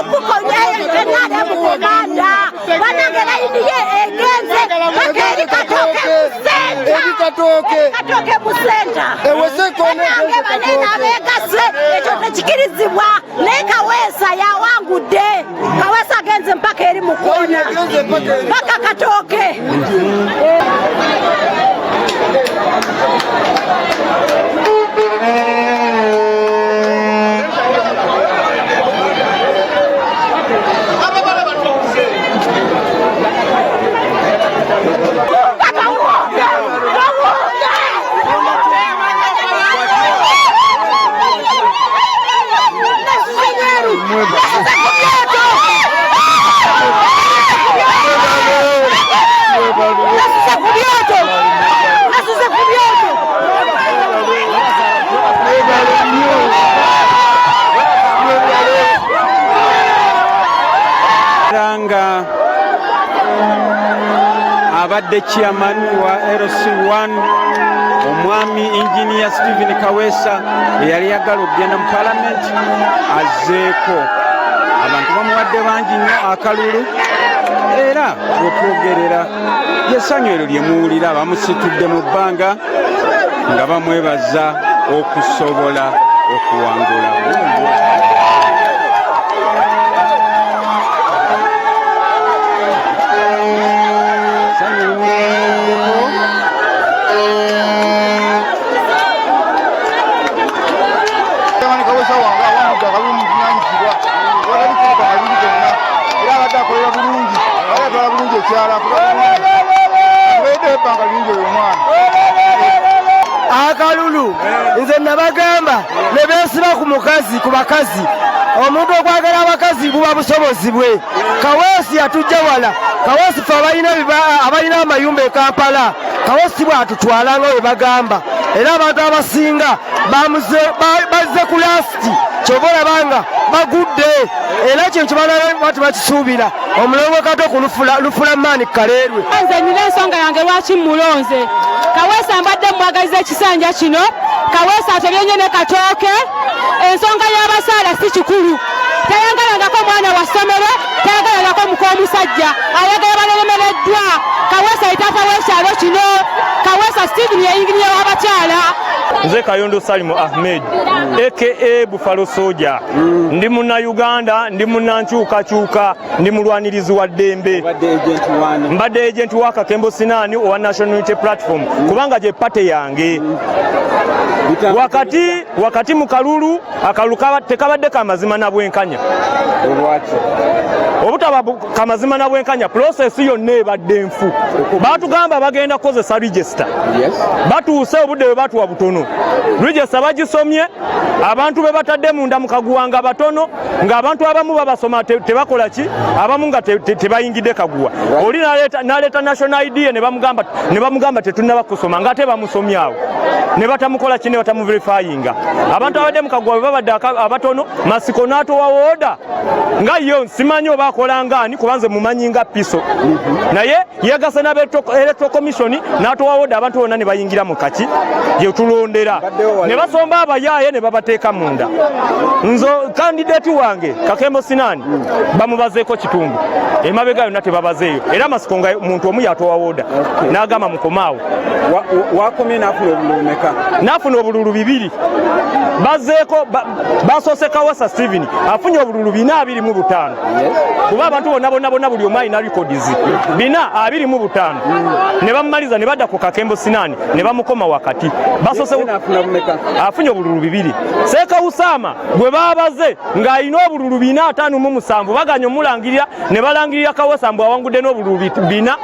NRM komanda. Banange, layini ye egenze paka eri Katooke mu center. Eri Katooke. Katooke mu center. Ewese kona. Banange, banene abeegase, ekyo tekikirizibwa, naye Kaweesa yawangudde. Kaweesa agenze mpaka eri mu koona. Egenze mpaka eri. Paka Katooke. Nasuze ku byoto, nasuze ku byoto. Era nga abadde chairman wa LC1, omwami Engineer Stephen Kaweesa, eyali yagala okugenda mu palamenti, azzeeko. Abantu bamuwadde bangi nnyo akalulu, era wetwogerera lyessanyu eryo lye muwulira. Bamusitudde mu bbanga nga bamwebaza okusobola okuwangula. Ssanyu limuwuliddeko. Chairman Kaweesa wange awangudde akalulu mu buvunaanyizibwa watali kubba kalulu konna, era abadde akolera bulungi, abadde atwala bulungi ekyalo, akola bulungi, abeeddeyo ebbanga lingi oyo omwana. Akalulu nze nabagamba ne beesiba ku mukazi, ku bakazi. Omuntu okwagala abakazi buba busobozi bwe. Kaweesi yatujja wala. Kaweesi fe abalina amayumba e Kampala, Kaweesi bwatutwala nga bwe bagamba, era abantu abasinga bazze ku last. Kyova olaba nga bagudde, era kino kyebalaba tebakisuubira. Omulongo Kato ku lufula maani Kaleerwe. Nze nina ensonga yange lwaki mmulonze Kaweesa. Mbadde mmwagaliza ekisanja kino. Kaweesa atobye ne Katooke. Ensonga y'abasaala si kikulu. Tayagalangako mwana wa ssomero, tayagalangako muk'omusajja, ayagala balemereddwa. Kaweesa ye taata w'ekyalo kino. Kaweesa Stephen yeyinginiya w'abakyala. Nze Kayondo Salimu Ahmed, aka Buffalo Soldier. Ndi Munnayuganda, ndi munnankyukakyuka, ndi mulwanirizi wa ddembe. Mbadde agent wa Kakembo Sinaani owa National Unity Platform, kubanga gye party yange. Wakati mu kalulu, akalulu tekabadde kamazima na bwenkanya. Obutaba kamazima na bwenkanya, process yonna ebadde nfu. Batugamba bagenda kukozesa register, batuuse obudde bwe batuwa butono. Register bagisomye, abantu be batadde munda mu kaguwa nga batono, ng'abantu abamu babasoma tebakola ki, abamu nga tebayingidde kaguwa. Oli n'aleeta national ID ne bamugamba tetunnaba kusoma, ng'ate bamusomye awo ne batamukola ki, ne batamuverifyinga. Abantu abadde mu kaguwa bwe babadde abatono, Masiko n'atowa order nga yo simanyi oba akola ngaani, kubanze mumanyi nga piso, naye yegase n'aba Electoral Commission n'atowa order, abantu bonna ne bayingira mu kaki gye tulondera, ne basomba abayaaye ne babateeka munda. Nzo candidate wange Kakembo Sinaani bamubazeeko kitundu, emabega yonna tebabazeeyo, era Masiko nga muntu omu yatowa order n'agamba mukomaawo. Wakomye n'afuna obululu meka? N'afuna obululu bibiri. Bazeeko basoose Kawesa Steven afunye obululu 425, kuba abantu bonna bonna bonna buli omu alina records 425, ne bamumaliza ne badda ku Kakembo Sinaani ne bamukoma wakati. Basoose N'afuna bumeka? Afunye obululu bibiri. Seeka Usaama gwe baabaze ng'alina obululu 457, baganya omulangirira, ne balangirira Kawesa mbu awangudde n'obululu 450.